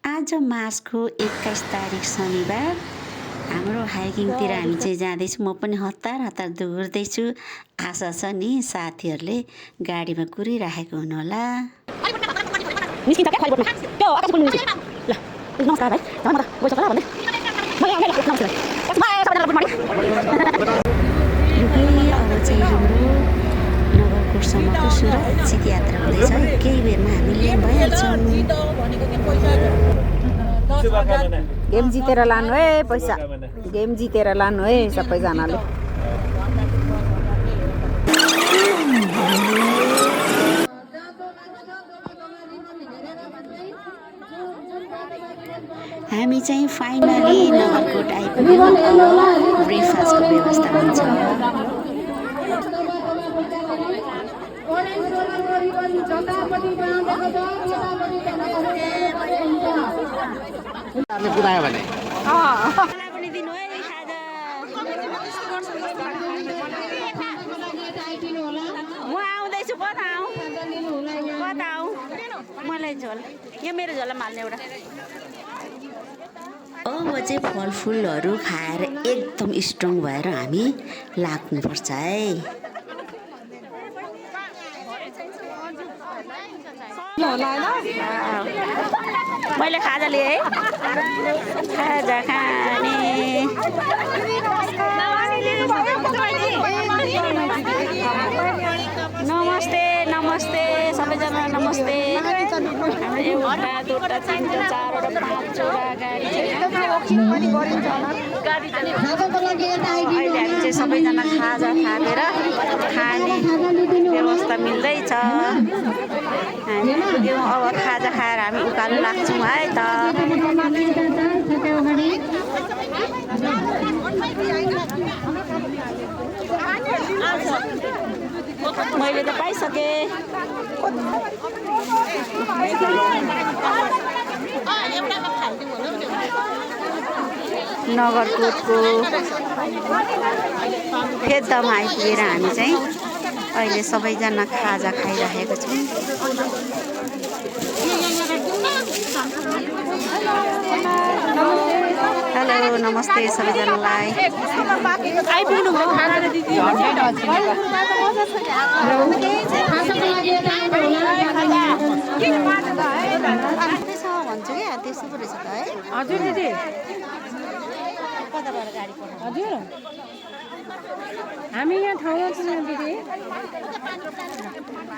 आज मार्चको 21 तारिक शनिबार हाम्रो हाइकिङतिर हामी चाहिँ जाँदैछौँ। म पनि हतार हतार दौड्दैछु। आशा छ नि साथीहरूले गाडीमा कुरिराखेको हुनुहोला। नमस्कार भाइ, म त गइसक्ला भन्दै अब चाहिँ हाम्रो नगरकोटसम्मको सुरक्षित यात्रा हुँदैछ। केही बेरमा हामीले भइहाल्छौँ। गेम जितेर लानु है पैसा, गेम जितेर लानु है सबैजनाले। हामी चाहिँ फाइनली नगरकोट आइपुग्यौँ। अब ब्रेकफास्टको व्यवस्था हुन्छ। पुऱ्यायो भने म आउँदैछु। कता आऊ मलाई झोल, यो मेरो झोलमा हाल्ने एउटा। अब चाहिँ फलफुलहरू खाएर एकदम स्ट्रङ भएर हामी लाग्नुपर्छ है। मैले खाजा लिएँ है, खाजा खाने। नमस्ते नमस्ते सबैजना, नमस्ते। एउटा दुईवटा तिनवटा चारवटा पाँचवटा गाडी चाहिँ अहिले हामी चाहिँ सबैजना खाजा थापेर खाने व्यवस्था मिल्दैछ। हामी पुग्यौँ। अब खाजा खाएर हामी उकालो लाग्छौँ है त। मैले त पाइसकेँ। नगरकोटको फेदमा आइपुगेर हामी चाहिँ अहिले सबैजना खाजा खाइरहेको छौँ। हेलो नमस्ते सबैजनालाई। आइपुग्नु भयो खाना दिदी। भन्छु क्या त्यस्तो पो रहेछ त है। हजुर दिदी, कताबाट गाडी पठाउनु? हजुर हामी यहाँ ठाउँमा छौँ दिदी।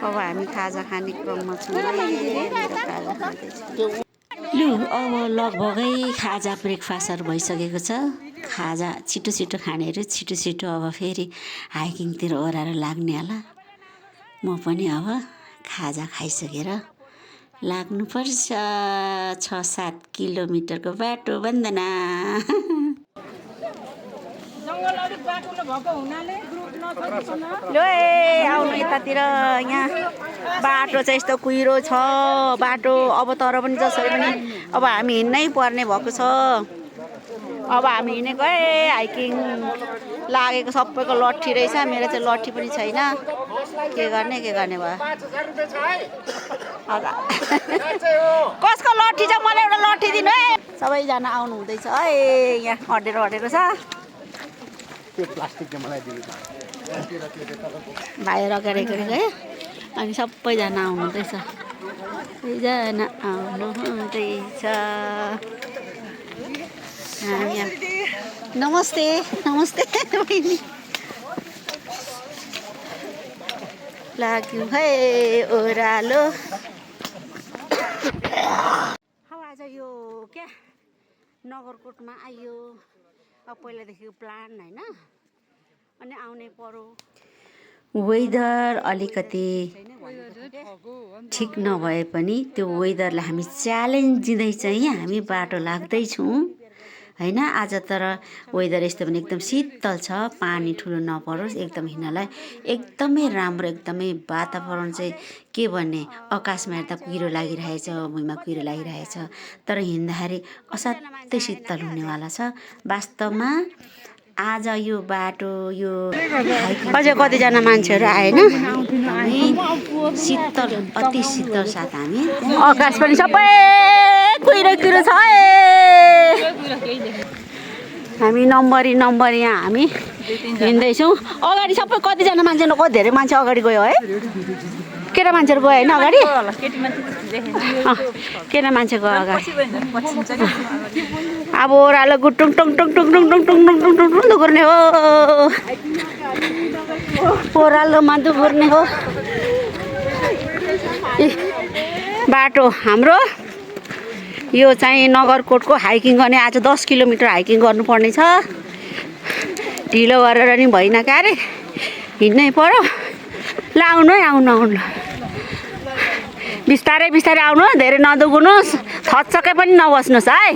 अब हामी खाजा खाने क्रममा छौँ। खाजा खाँदैछु। लु अब लगभगै खाजा ब्रेकफास्टहरू भइसकेको छ। खाजा छिटो छिटो खानेहरू छिटो छिटो अब फेरि हाइकिङतिर ओह्रालो लाग्ने होला। म पनि अब खाजा खाइसकेर लाग्नुपर्छ। 6-7 किलोमिटरको बाटो बन्दना। लो आउनु यतातिर। यहाँ बाटो चाहिँ यस्तो कुहिरो छ बाटो। अब तर पनि जसरी पनि अब हामी हिँड्नै पर्ने भएको छ। अब हामी हिँडेको है हाइकिङ लागेको सबैको लट्ठी रहेछ। मेरो चाहिँ लट्ठी पनि छैन। के गर्ने भयो। कसको लट्ठी छ? मलाई एउटा लट्ठी दिनु है। सबैजना आउनु हुँदैछ है। यहाँ अडेर छ। भाइहरू अगाडि है। अनि सबैजना आउनु हुँदैछ। सबैजना आउनु हुँदैछ। नमस्ते नमस्ते बहिनी। लाग्यो है ओह्रालो। आज यो क्या नगरकोटमा आइयो। अब पहिलादेखिको प्लान होइन, अनि आउनै पर्यो। वेदर अलिकति ठिक नभए पनि त्यो वेदरलाई हामी च्यालेन्ज दिँदै चाहिँ हामी बाटो लाग्दैछौँ होइन। आज तर वेदर यस्तो पनि एकदम शीतल छ। पानी ठुलो नपरोस्, एकदम हिँड्नलाई एकदमै राम्रो। एकदमै वातावरण चाहिँ के भन्ने, आकाशमा हेर्दा कुहिरो लागिरहेछ, भुइँमा कुहिरो लागिरहेछ, तर हिँड्दाखेरि असाध्यै शीतल हुनेवाला छ। वास्तवमा आज यो बाटो यो अझै कतिजना मान्छेहरू आएन। शीतल अति शीतल साथ हामी आकाश पनि सबै कुहिरो किलोमिटर छ है हामी नम्बरी यहाँ हामी हिँड्दैछौँ अगाडि सबै कतिजना मान्छे कति धेरै मान्छे अगाडि गयो है केटा मान्छेहरू गयो होइन अगाडि केटा मान्छे गयो अगाडि अब ओह्रालो गुटुङ टुङ टुङ टुङ टुङ टुङ टुङ टुङ टुङ टुङ टुङ दुर्ने हो ओह्रालोमा दुर्ने हो बाटो हाम्रो यो चाहिँ नगरकोटको हाइकिङ गर्ने आज 10 किलोमिटर हाइकिङ गर्नुपर्ने छ ढिलो गरेर नि भएन क्या अरे हिँड्नै पर्यो ल आउनु है आउनु बिस्तारै बिस्तारै आउनु धेरै नदुगुनुहोस् थच्चकै पनि नबस्नुहोस् है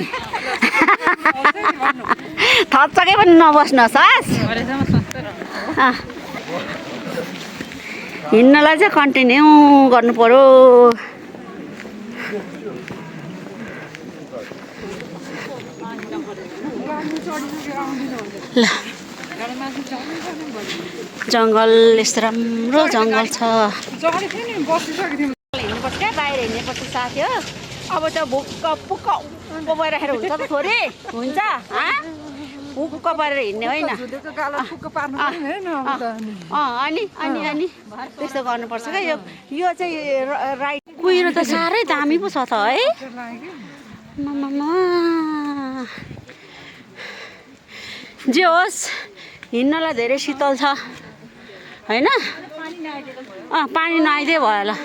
थच्चकै पनि नबस्नुहोस् हस् हिँड्नलाई चाहिँ कन्टिन्यू गर्नु पर्यो ल जङ्गल यस्तो राम्रो जङ्गल छ हिँड्नुपर्छ क्या बाहिर हिँड्नुपर्छ साथी हो अब त भुक्क पुक्क उँभो भइराखेर हुन्छ त थोरै हुन्छ हुक्क पारेर हिँड्ने होइन अनि त्यस्तो गर्नुपर्छ क्या यो चाहिँ राइट कुहिरो त साह्रै दामी पो छ त है जे होस् हिँड्नलाई धेरै शीतल छ होइन पानी नआइदिए भयो होला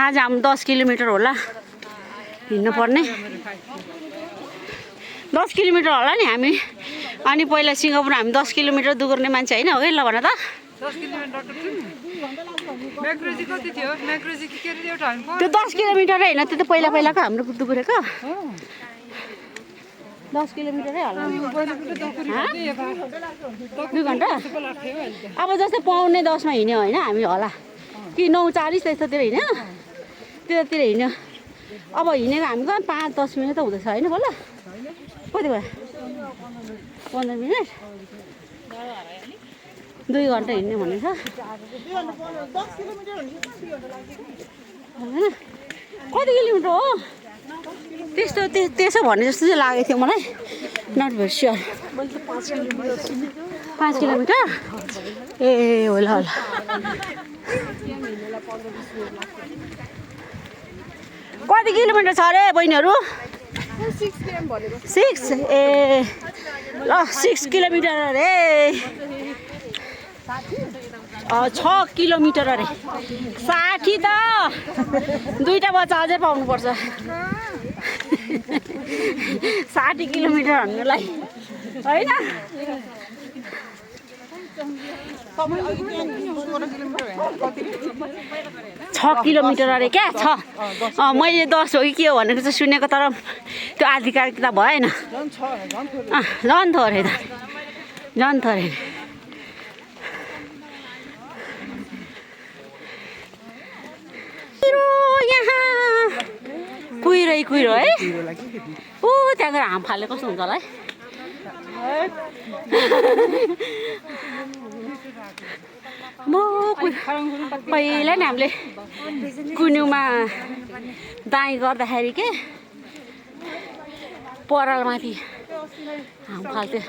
आज हाम्रो 10 किलोमिटर होला हिँड्नुपर्ने 10 किलोमिटर होला नि हामी अनि पहिला सिङ्गापुर हामी 10 किलोमिटर दुगुर्ने मान्छे होइन हो कि ल भन त 10 किलोमिटर म्याक्रोजी कति थियो म्याक्रोजी के अरे एउटा त्यो 10 किलोमिटर होइन त्यो त पहिलाको हाम्रो दुगुरेको 10 किलोमिटरै होला 2 घन्टा अब जस्तै 9:45 मा हिँड्यो होइन हामी होला कि 9:40 त्यस्तोतिर हिँड्यो त्यतातिर हिँड्यो अब हिँडेको हामी कहाँ 5-10 मिनट त हुँदैछ होइन बोल कति भयो 15 मिनट 2 घन्टा हिँड्ने भनेको कति किलोमिटर हो त्यसो भने जस्तो चाहिँ लागेको थियो मलाई नट भेरी स्योर 5 किलोमिटर ए होला होला कति किलोमिटर छ अरे बहिनीहरू 6 ए ल 6 किलोमिटर अरे 6 किलोमिटर अरे 60 त 2टा बच्चा अझै पाउनुपर्छ 60 किलोमिटर हिँड्नुलाई होइन 6 किलोमिटर अरे क्या छ मैले 10 हो कि के हो भनेको चाहिँ सुनेको तर त्यो आधिकारिक त भएन झन् थोरै त झन् थोरै कुहिरो है ऊ त्यहाँ गएर हाम फाले कस्तो हुन्छ होला है म पहिला नि हामीले कुन्युमा दाइँ गर्दाखेरि के परालमाथि हाम फाल्थ्यो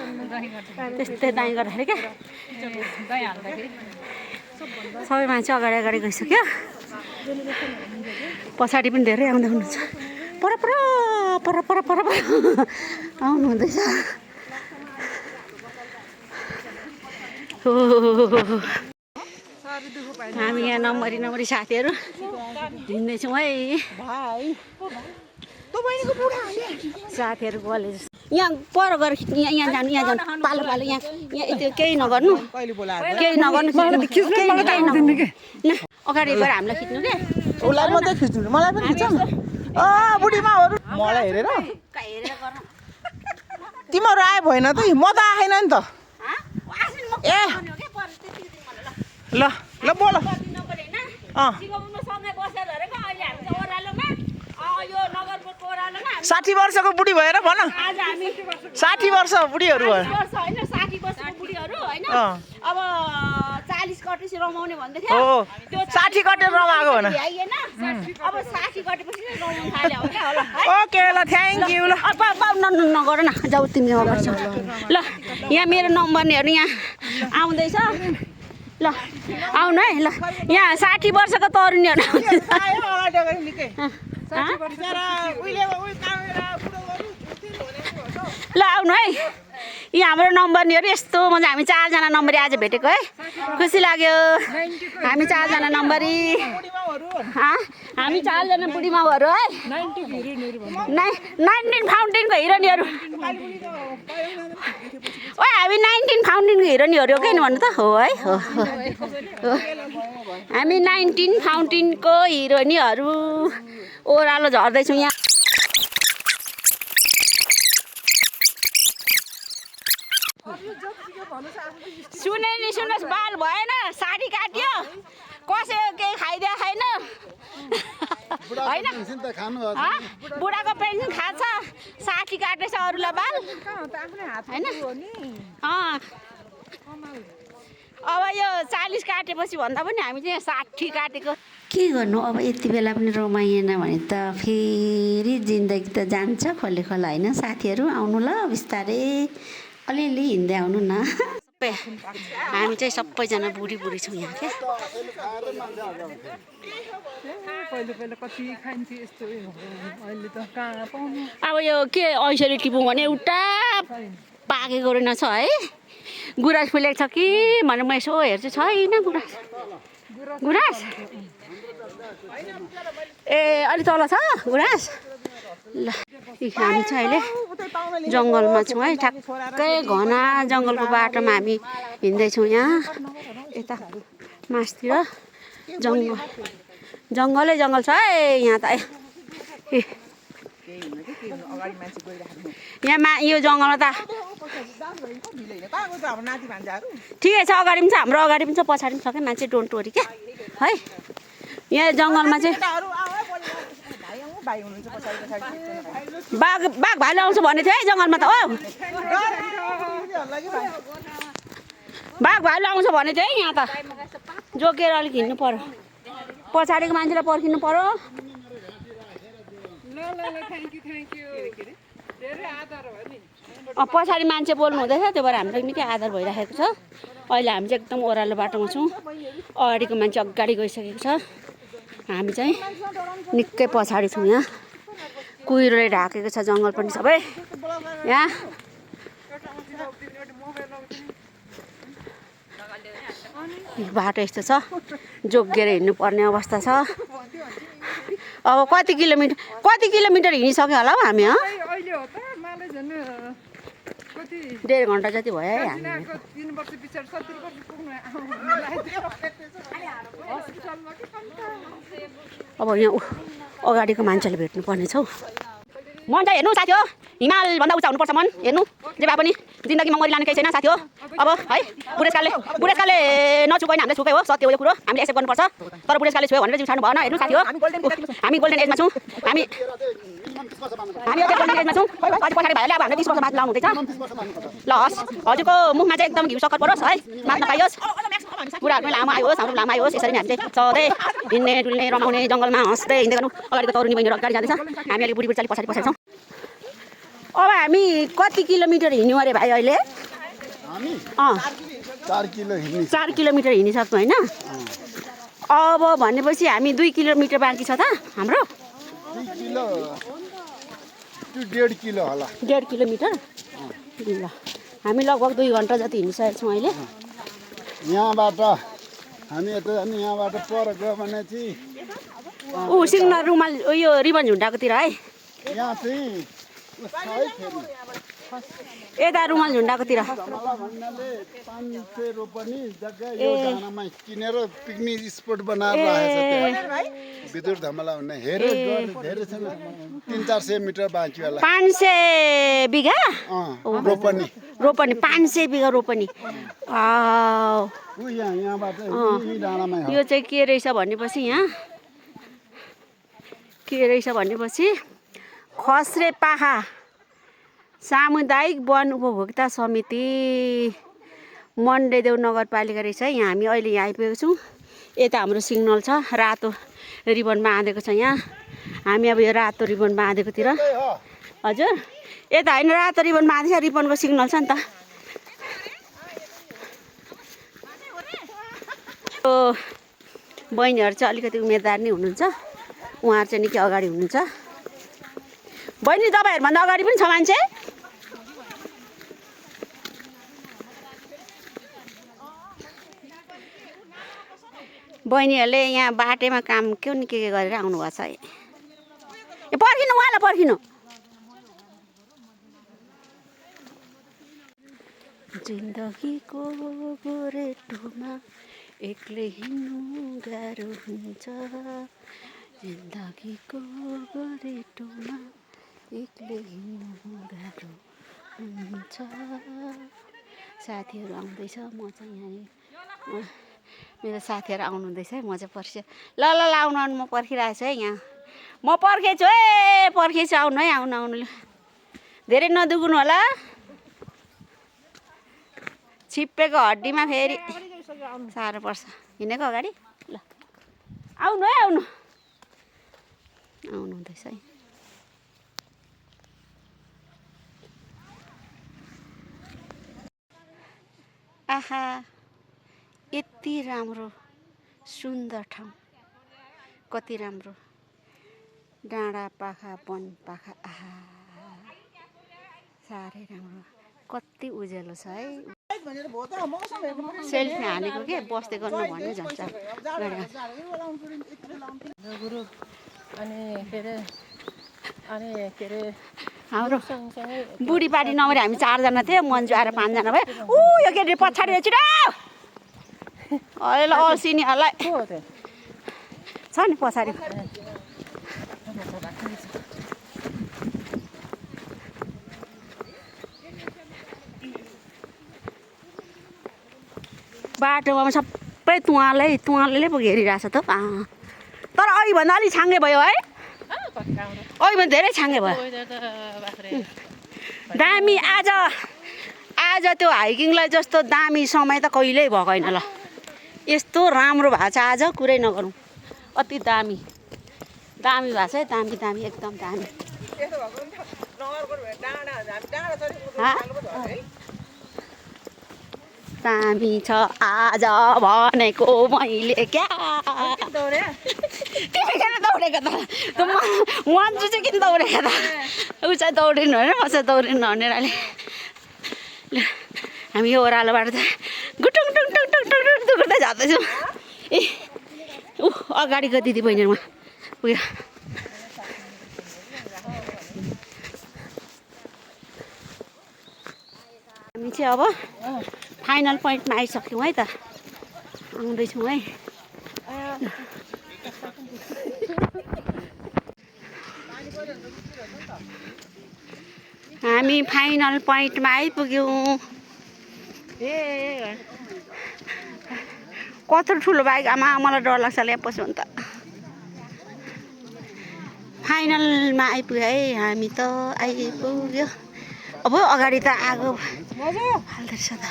त्यस्तै दाइँ गर्दाखेरि क्या सबै मान्छे अगाडि गइसक्यो पछाडि पनि धेरै आउँदै हुनुहुन्छ पर आउनु हुँदैछ हामी यहाँ नम्बरी साथीहरू हिँड्दैछौँ है साथीहरू कलेज यहाँ पर गएर यहाँ जानु पालो यहाँ त्यो केही नगर्नु अगाडि गएर हामीलाई खिच्नु के उसलाई मात्रै खिच्नु मलाई पनि खिचौँ बुढीमाहरू मलाई हेरेर तिमीहरू आए भएन त म त आएन नि त ए ल बोल 60 वर्षको बुढी भएर भन 60 वर्ष बुढीहरू भयो अब 40 40 कटेपछि रमाउने भन्दै थियो हो 60 कटेर रमाएको हो न भ्याइएन अब 60 कटेपछि रमाउन थाल्यो हो क्या होला ओके ल थ्याङ्क यू ल नगर न जाऊ तिमी गर्छ ल यहाँ मेरो नम्बर नि हेर्नु यहाँ आउँदैछ ल आउनु है ल यहाँ 60 वर्षको तरुनीहरू ल आउनु है यहाँ हाम्रो नम्बर निहरू यस्तो मजा हामी 4 जना नम्बरी आज भेटेको है खुसी लाग्यो हामी 4 जना नम्बरी हामी 4 जना बुढी माउहरू है 19 फाउन्टेनको हिरोनीहरू ओ हामी 19 फाउन्टेनको हिरोनीहरू हो के भन्नु त हो है हो हामी 19 फाउन्टेनको हिरोनीहरू ओह्रालो झर्दैछौँ यहाँ सुने नि सुन्नुहोस् बाल भएन साडी काट्यो कसैको केही खाइदिया छैन होइन बुढाको पेन्सन खान्छ 60 काट्दैछ अरूलाई बाल होइन अब यो 40 काटेपछि भन्दा पनि हामी चाहिँ 60 काटेको के गर्नु अब यति बेला पनि रमाइएन भने त फेरि जिन्दगी त जान्छ खोले खोला होइन साथीहरू आउनु ल बिस्तारै अलिअलि हिँड्दै आउनु न हामी चाहिँ सबैजना बुढी बुढी छौँ यहाँ क्या अब यो के ऐसले टिपौँ भने एउटा पाकेको रहेनछ है गुराँस फुलेको छ कि भने म यसो हेर्छु छैन गुराँस गुराँस ए अलि तल छ गुराँस ल हामी चाहिँ अहिले जङ्गलमा छौँ है ठ्याक्कै घना जङ्गलको बाटोमा हामी हिँड्दैछौँ यहाँ यता मासतिर जङ्गल जङ्गलै जङ्गल छ है यहाँ त यहाँ यो जङ्गलमा त ठिकै छ अगाडि पनि छ हाम्रो अगाडि पनि छ पछाडि पनि छ क्या मान्छे डोन्ट वरी क्या है यहाँ जङ्गलमा चाहिँ बाघ भालु आउँछ भन्ने थियो है जङ्गलमा त हो बाघ भालु आउँछ भन्ने थियो है यहाँ त जोकेर अलिक हिँड्नु पर्यो पछाडिको मान्छेलाई पर्खिनु पर्यो पछाडि मान्छे बोल्नु हुँदैछ त्यो भएर हामीलाई निकै आदर भइराखेको छ अहिले हामी चाहिँ एकदम ओह्रालो बाटोमा छौँ अगाडिको मान्छे अगाडि गइसकेको छ हामी चाहिँ निकै पछाडि छौँ यहाँ कुहिरोले ढाकेको छ जङ्गल पनि सबै यहाँ बाटो यस्तो छ जोगिएर हिँड्नुपर्ने अवस्था छ अब कति किलोमिटर हिँडिसक्यो होला हौ हामी 1.5 घन्टा जति भयो है हामी अब यहाँ अगाडिको मान्छेले भेट्नुपर्ने छ हौ मन चाहिँ हेर्नु साथी हो हिमालभन्दा उच्च हुनुपर्छ मन हेर्नु जे भए पनि जिन्दगीमा मरि लाने केही छैन साथी हो अब है बुढेसकालले नछुको होइन हामीले छुकै हो सत्य हो यो कुरो हामीले एक्सेप्ट गर्नुपर्छ तर बुढेसकालले छुयो भनेर जिउ छाड्नु भएन हेर्नु साथी हो हामी गोल्डन एजमा छौँ हामी यो गोल्डन एजमा छौँ अझ पछाडि भाइले अब हामीले 20 वर्ष बाद लाउनु हुँदैछ ल हस् हजुरको मुखमा चाहिँ एकदम घिउ सक्कर परोस् है मात्र पाइयोस् बुढाहरू लामो आयोस् हाम्रो लामो आयोस् यसरी नै हामी चाहिँ सधैँ हिँड्ने डुल्ने रमाउने जङ्गलमा हँस्दै हिँड्दै गर्नु अगाडिको तरुनी बहिनीहरू अगाडि जाँदैछ हामी अलिक बुढी चाली पछाडि छौँ अब हामी कति किलोमिटर हिँड्यौँ अरे भाइ अहिले 4 किलोमिटर हिँडिसक्छौँ होइन अब भनेपछि हामी 2 किलोमिटर बाँकी छ त हाम्रो 1.5 किलो होला 1.5 किलोमिटर ल हामी लगभग 2 घन्टा जति हिँडिसकेको छौँ अहिले यहाँबाट हामी यहाँबाट पर गयो भने चाहिँ सिग्नल रुमाल यो रिबन झुन्डाकोतिर है यहाँ चाहिँ यता रुमाल झुन्डाकोतिर 500 रोपनी जग्गा यो डाँडामा किनेर पिकनिक स्पोट बनाएर राखेको छ विद्युत धमला भन्ने धेरै छ 300-400 मिटर बाँकी होला 500 बिघा रोपनी 500 बिघा रोपनी यहाँबाट यो चाहिँ के रहेछ भनेपछि खस्रे पाखा सामुदायिक वन उपभोक्ता समिति मन्डेदेव नगरपालिका रहेछ है। यहाँ हामी अहिले यहाँ आइपुगेको छौँ। यता हाम्रो सिग्नल छ, रातो रिबन बाँधेको छ यहाँ। हामी अब यो रातो रिबन बाँधेकोतिर, हजुर यता होइन रातो रिबन बाँधेको छ, रिबनको सिग्नल छ नि त। बहिनीहरू चाहिँ अलिकति उम्मेदवार नै हुनुहुन्छ, उहाँहरू चाहिँ निकै अगाडि हुनुहुन्छ। बहिनी तपाईँहरूभन्दा अगाडि पनि छ मान्छे? बहिनीहरूले यहाँ बाटैमा काम के गरेर आउनुभएको छ है। ए पर्खिनु, उहाँलाई पर्खिनु। जिन्दगीको गोरेटोमा एक्लै हिँड्नु गाह्रो हुन्छ, जिन्दगीको गोरेटोमा एक्लै हिँड्नु गाह्रो हुन्छ। साथीहरू आउँदैछ, म चाहिँ यहाँ मेरो साथीहरू आउनुहुँदैछ है। म चाहिँ पर्खिए ल ल ल आउनु आउनु, म पर्खिरहेको छु है यहाँ। म पर्खेछु है, पर्खेछु, आउनु है, आउनु आउनु। धेरै नदुख्नु होला, छिप्पेको हड्डीमा फेरि साह्रो पर्छ हिँडेको अगाडि। ल आउनु है, आउनु आउनु हुँदैछ है। आहा यति राम्रो सुन्दर ठाउँ, कति राम्रो डाँडा पाखा वन पाखा, आहा साह्रै राम्रो, कति उज्यालो छ है। सेल्फी हानेको के बस्दै गर्नु भन्ने झन्छ। हाम्रो बुढीपाटी नभएर हामी 4 जना थियो, मन्जु आएर 5 जना भयो। यो केटी पछाडि छिटो अहिले अल्सिनीहरूलाई छ नि पछाडि। बाटोमा सबै तुवालै पो घेरिरहेछ त। तर अघिभन्दा अलिक छाङ्गे भयो है, अघिभन्दा धेरै छाङ्गे भयो। दामी आज त्यो हाइकिङलाई जस्तो दामी समय त कहिल्यै भएको होइन ल। यस्तो राम्रो भएको छ आज, कुरै नगरौँ। अति दामी दामी भएको छ है, दामी दामी एकदम दामी। दामी छ आज भनेको मैले क्या। तिमी किन दौडेको त? मन्जु चाहिँ किन दौडेको त? ऊ चाहिँ दौडिनु होइन, म चाहिँ दौडिनु भनेर अहिले हामी यो ओह्रालोबाट त गुटुङ टुङ टुङ टुङ टुङ टुङ दुर्दै जाँदैछौँ। ए ऊ अगाडिको दिदी बहिनीहरूमा उयो हामी चाहिँ अब फाइनल पोइन्टमा आइसक्यौँ है त, आउँदैछौँ है। हामी फाइनल पोइन्टमा आइपुग्यौँ। कत्रो ठुलो बाइक, आमा मलाई डर लाग्छ ल्याप पस्यो भने त। फाइनलमा आइपुग्यो है हामी त, आइपुग्यो। अब अगाडि त आगो हाल्दैछ त।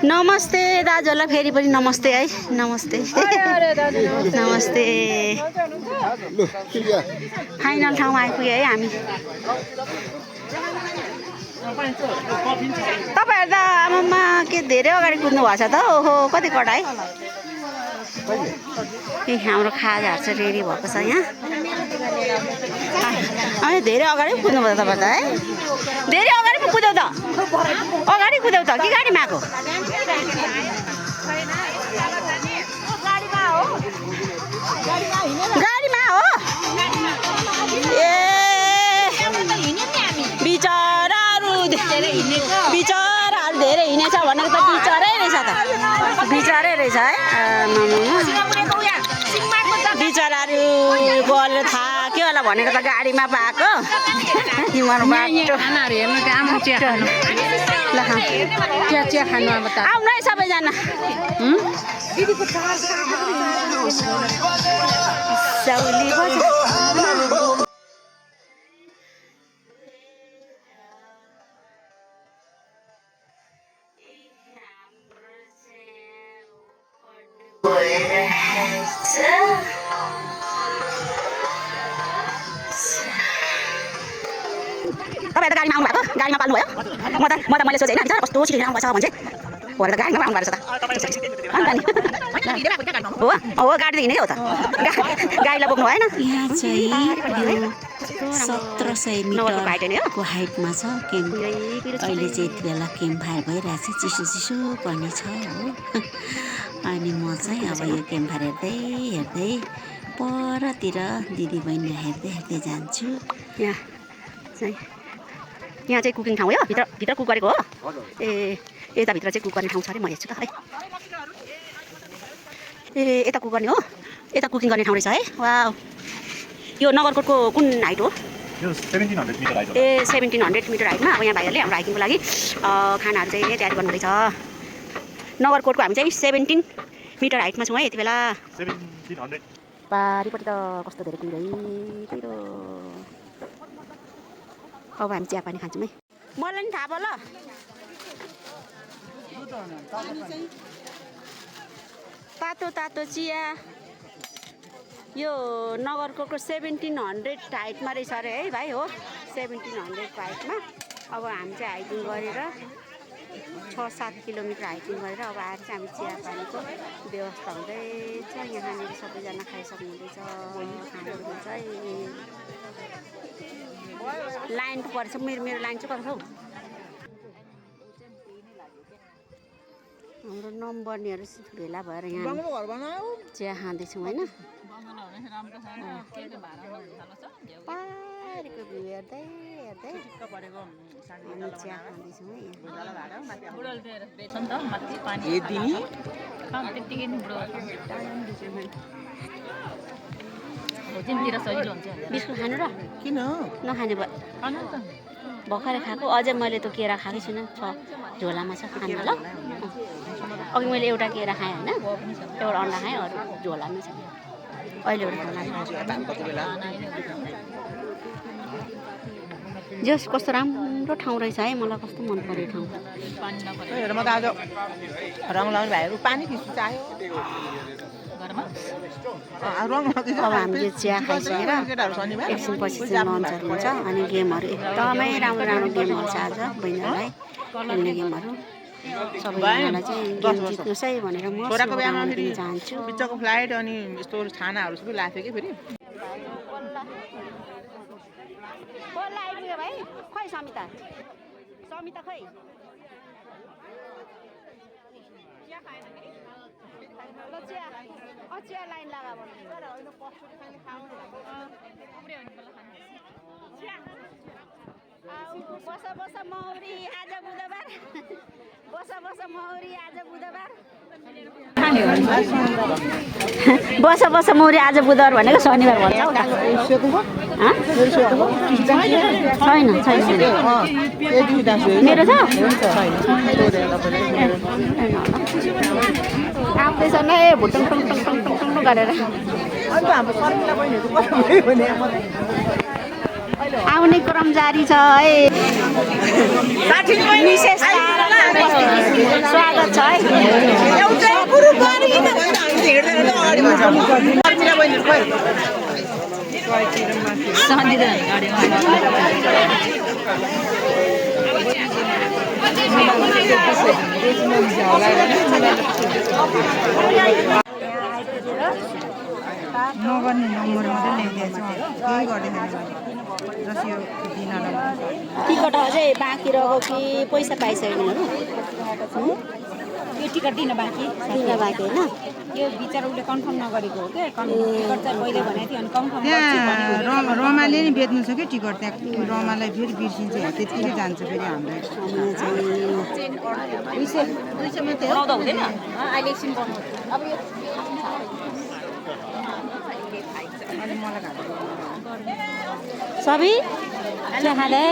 नमस्ते दाजुहरूलाई फेरि पनि नमस्ते है, नमस्ते नमस्ते। फाइनल ठाउँमा आइपुग्यो है हामी। तपाईँहरू त आमामा के धेरै अगाडि कुद्नु भएको छ त। ओहो कति कडा है। ए हाम्रो खाजाहरू चाहिँ रेडी भएको छ यहाँ। अनि धेरै अगाडि पो कुद्नु भयो तपाईँ त है, धेरै अगाडि पो कुद्यौ त। अगाडि कुद्यौ त कि गाडीमा आएको? गाडीमा हो। ए बिचराहरू धेरै हिँडेछ भनेको त बिचरै रहेछ त, बिचरै रहेछ है। बिचराहरू गलेर थाक्यो होला भनेको त गाडीमा पाएको। तिम्रो बाटो चिया खानु आउनु है सबैजना। तपाईँ त गाडीमा आउनुभएको गाडीमा पाल्नुभयो म त मैले सोचेँ होइन बिचरा कस्तो छिटो आउनुभएको छ भन्छ भरे त गाडीमा आउनु भएको छ त हो गाडी त हिँडेकै हो त गाडीलाई बोक्नु भएन यहाँ चाहिँ यो 1700 मिटरको हाइटमा छ क्याम्प अहिले चाहिँ यति बेला क्याम्प फायर भइरहेछ चिसो पनि छ हो अनि म चाहिँ अब यो क्याम्प फायर हेर्दै परतिर दिदी बहिनी हेर्दै जान्छु यहाँ चाहिँ कुकिङ ठाउँ हो भित्र कुक गरेको हो ए यताभित्र चाहिँ कुक गर्ने ठाउँ छ अरे म हेर्छु त है ए यता कुक गर्ने हो यता कुकिङ गर्ने ठाउँ रहेछ है वा यो नगरकोटको कुन हाइट हो यो 1700 मिटर हाइट हो ए 1700 मिटर हाइटमा अब यहाँ भाइहरूले हाम्रो हाइकिङको लागि खानाहरू चाहिँ तयारी गर्नुहुँदैछ नगरकोटको हामी चाहिँ 17 मिटर हाइटमा छौँ है यति बेला 1700 पारिपट्टि त कस्तो धेरै कुहिरो अब हामी चिया पानी खान्छौँ है मलाई नि थाहा भयो ल तातो चिया यो नगरकोटको 1700 हाइटमा रहेछ अरे है भाइ हो 1700 हाइटमा अब हामी चाहिँ हाइकिङ गरेर 6-7 किलोमिटर हाइकिङ गरेर अब आएर चाहिँ हामी चिया पानीको व्यवस्था हुँदैछ यहाँनिर सबैजना खाइसक्नु हुँदैछ खानुहुन्छ है लाइन परेछ मेरो लाइन चाहिँ कता छ हौ हाम्रो नम्बर्नेहरू भेला भएर यहाँ चिया खाँदैछौँ होइन पारीको भ्यू हेर्दै हामी चिया खाँदैछौँ बिस्कुट खानु र किन नखाने भयो भर्खरै खाएको अझै मैले त केरा खाएकै छुइनँ छ झोलामा छ खानु ल अघि मैले एउटा केरा खाएँ होइन एउटा अन्डा खाएँ अरू झोलामै छ अहिले एउटा जस कस्तो राम्रो ठाउँ रहेछ है मलाई कस्तो मन पर्यो ठाउँ म त आज रङ लाउने भाइहरू पानी खिच्नु चाह्यो अब हामीले चिया खाइसकेर एकछिनपछि चाहिँ लन्चहरू हुन्छ अनि गेमहरू एकदमै राम्रो गेमहरू छ आज बहिनीहरूलाई खेल्ने गेमहरू सबैजनालाई चाहिँ गेम जित्नुहोस् है भनेर म चाहन्छु बिचको फ्लाइट अनि यस्तो छानाहरू सबै लाग्थ्यो कि फेरि भाइ खै समिता खै चिया लाइन लगा बस मौरी आज बुधबार बस मौरी आज बुधबार भनेको शनिबार भन्छ छैन मेरो छ आउँदैछ न ए भुटुङ टुङ गरेर आउने क्रम जारी छ है विशेष स्वागत छ है नगर्ने नम्बर मात्रै लेखिदिएछ केही गर्दैन टिकट अझै बाँकी रह्यो कि पैसा पाइसक्यो यो टिकट दिन बाँकी होइन यो बिचरा उसले कन्फर्म नगरेको हो क्या टिकट चाहिँ पहिले भनेको थियो अनि कन्फर्म त्यहाँ रमाले नि बेच्नु छ कि टिकट त्यहाँ रमालाई फेरि बिर्सिन्छ त्यतिकै जान्छ फेरि हाम्रो हुँदैन अहिले एकछिन गर्नु अब यो सबै चिया खाँदै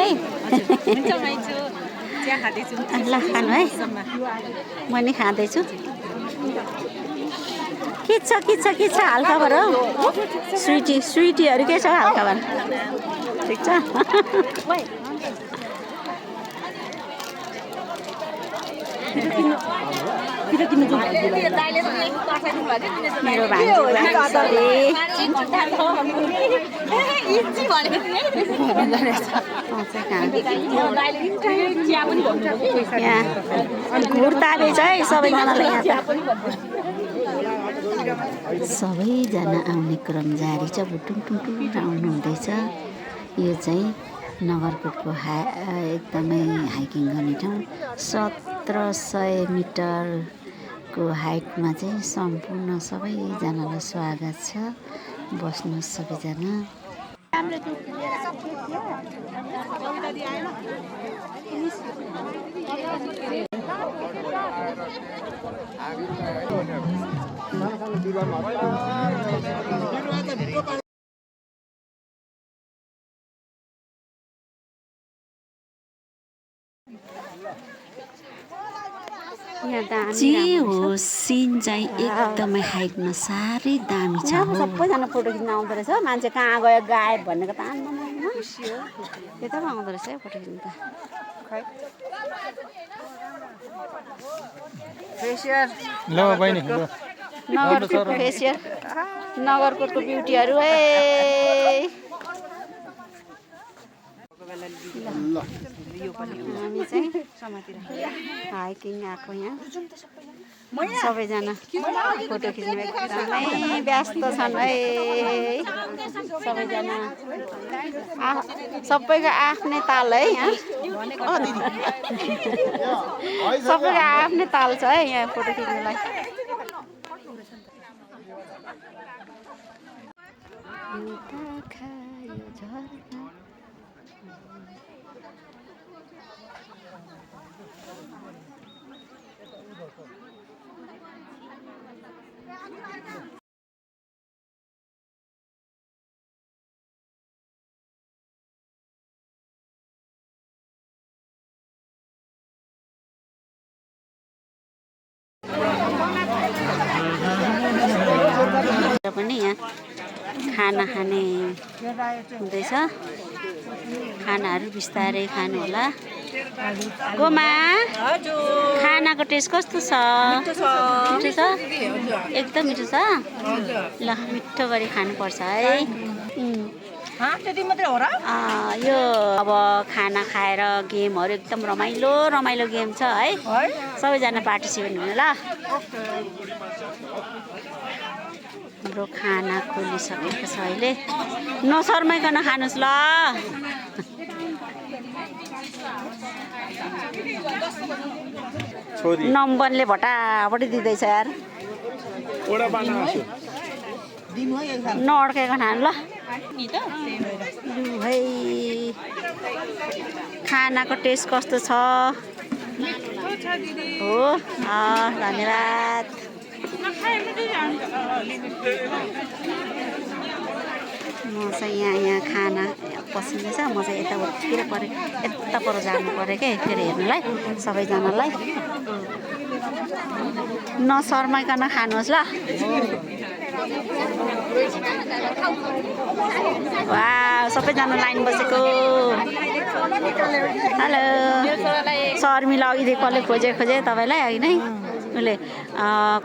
चिया खाँदैछु ल खानु है म नि खाँदैछु के छ हालखबर हौ स्विटीहरू के छ हालखबर ठिक छ मेरो भान्जी घुर तारेछ है सबैजनालाई यहाँ सबैजना आउने क्रम जारी छ भुटुङ टुङ आउनु हुँदैछ यो चाहिँ नगरकोटको एकदमै हाइकिङ गर्ने ठाउँ 1700 मिटरको हाइटमा चाहिँ सम्पूर्ण सबैजनालाई स्वागत छ बस्नुहोस् सबैजना जे हो सिन चाहिँ एकदमै हाइटमा साह्रै दामी छ सबैजना फोटो खिच्न आउँदो रहेछ मान्छे कहाँ गयो गायब भनेको त यता आउँदो रहेछ है फोटो खिच्नु त नगरकोटको फेसियर नगरकोटको ब्युटीहरू है हामी चाहिँ हाइकिङ आएको यहाँ सबैजना फोटो खिच्नु एकदमै व्यस्त छन् है सबैजना सबैको आफ्नै ताल है यहाँ सबैको आफ्नै ताल छ है यहाँ फोटो खिच्नुलाई पनि यहाँ खाना खाने हुँदैछ खानाहरू बिस्तारै खानु होला गोमा खानाको टेस्ट कस्तो छ मिठो छ एकदम मिठो छ ल मिठो गरी खानुपर्छ है यो अब खाना खाएर गेमहरू एकदम रमाइलो गेम छ है सबैजना पार्टिसिपेट हुनु ल हाम्रो खाना खोलिसकेको छ अहिले नशर्माइकन खानुहोस् ल नम्बरले भटाभटी दिँदैछ यार नअड्काइकन खानु ल है खानाको टेस्ट कस्तो छ हो धन्यवाद म चाहिँ यहाँ खाना पसिँदैछ म चाहिँ यतातिर परेँ यता पर जानु पऱ्यो क्या फेरि हेर्नुलाई सबैजनालाई नशर्माइकन खानुहोस् ल वा सबैजना लाइन बसेको हेलो शर्मिला अघिदेखि कसले खोजे तपाईँलाई अघि नै उसले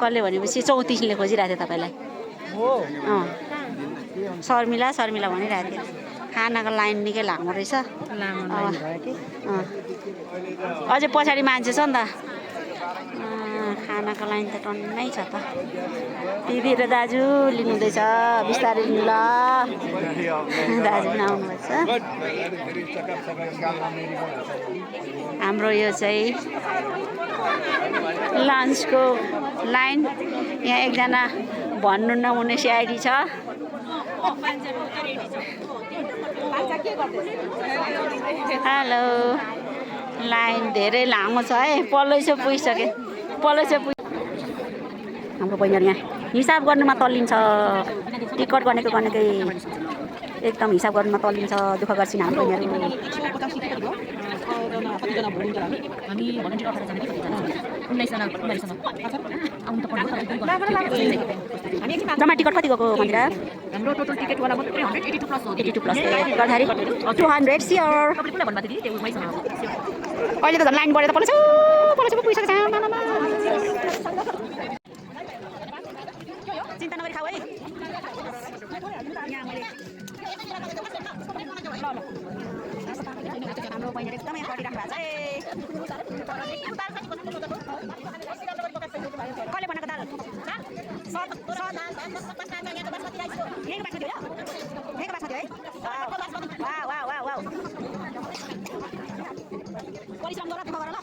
कसले भनेपछि 34ले खोजिरहेको थियो तपाईँलाई शर्मिला भनिरहेको थियो खानाको लाइन निकै लामो रहेछ अझै पछाडि मान्छे छ नि त खानाको लाइन त टन्नै छ त दिदी र दाजु लिनुहुँदैछ बिस्तारै लिनु ल दाजु पनि आउनुभएको छ हाम्रो यो चाहिँ लन्चको लाइन यहाँ एकजना भन्नु नहुने सिआइडी छ हेलो लाइन धेरै लामो छ है पल्लो चाहिँ पुगिसक्यो हाम्रो बहिनीहरू यहाँ हिसाब गर्नुमा तल्लिन्छ टिकट गनेकै एकदम हिसाब गर्नुमा तल्लिन्छ दुःख गर्छिन् हाम्रो बहिनीहरू जम्मा टिकट कति गएको मन्दिरा हाम्रो टोटल टिकटवाला मात्रै 182 प्लस गर्दाखेरि 200 सियर अहिले त झन् लाइन बढेर पल्लो पुगिसकेको छ चिन्ता नगरी खाऊ है यहाँ मैले हाम्रो बहिनीले एकदमै गरिराख्नु भएको छ कसले बनाएको दाल यहीँको बासमती है वाह वाह वाह वाह परिश्रम गर दुःख गर ल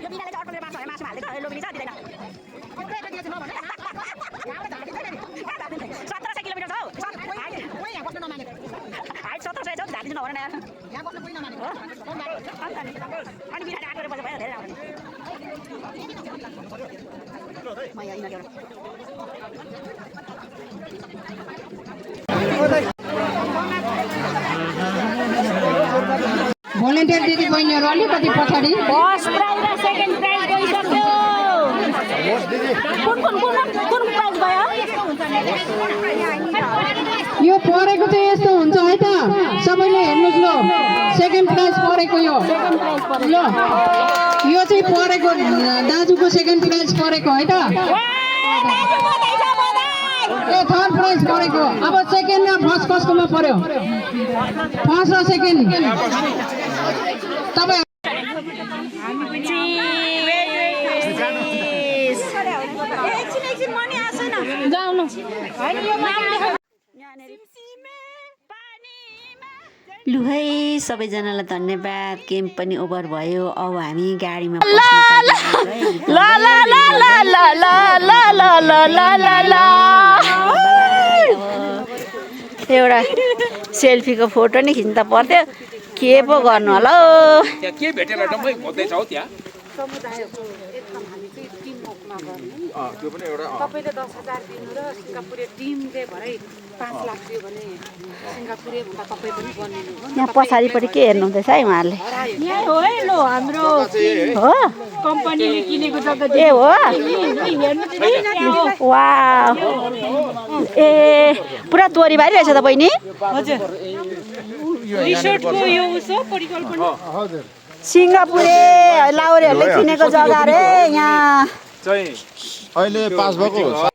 यो बिनाले चाहिँ अर्को मासु मासुमा हाल्दै लोबिनी छ दिँदैन 1700 किलोमिटर छ हौ हाइट 1700 छ झार्दिनु नभन यार यहाँ बस्नु पनि नमानेको अनि बिना आएको पछि भयो धेरै आउँदैन म यहाँ यिनीहरू भोलिन्टियर दिदी बहिनीहरू अलिकति पछाडि फर्स्ट प्राइज र सेकेन्ड प्राइज गइसक्यो कुन प्राइज भयो यो परेको चाहिँ यस्तो हुन्छ है त सबैले हेर्नुहोस् ल सेकेन्ड प्राइज परेको यो ल यो चाहिँ परेको दाजुको सेकेन्ड प्राइज परेको है त ए थर्ड प्राइज परेको अब सेकेन्ड र फर्स्ट कसकोमा पर्यो फर्स्ट र सेकेन्ड तपाईँ लु है सबैजनालाई धन्यवाद गेम पनि ओभर भयो अब हामी गाडीमा एउटा सेल्फीको फोटो नि खिच्न त पर्थ्यो के पो गर्नु होला त्यहाँ के भेटेर डम्मै खोज्दैछ हौ त्यहाँ त्यो पनि एउटा तपाईँले 10,000 दिनु र सिङ्गापुरे टिमले भरै 5 लाख दियो भने सिङ्गापुरे भन्दा तपाईँ पनि बनिनु हो यहाँ पछाडिपट्टि के हेर्नु हुँदैछ है उहाँहरूले यहाँ हो है लो हाम्रो हो कम्पनीले किनेको जग्गा ए हो वाह ए पुरा तोरीबारी रहेछ त बहिनी रिसोर्टको यो उसो परिकल्पना हजुर सिङ्गापुरे लाउरेहरूले किनेको जग्गा रे यहाँ अहिले पास भएको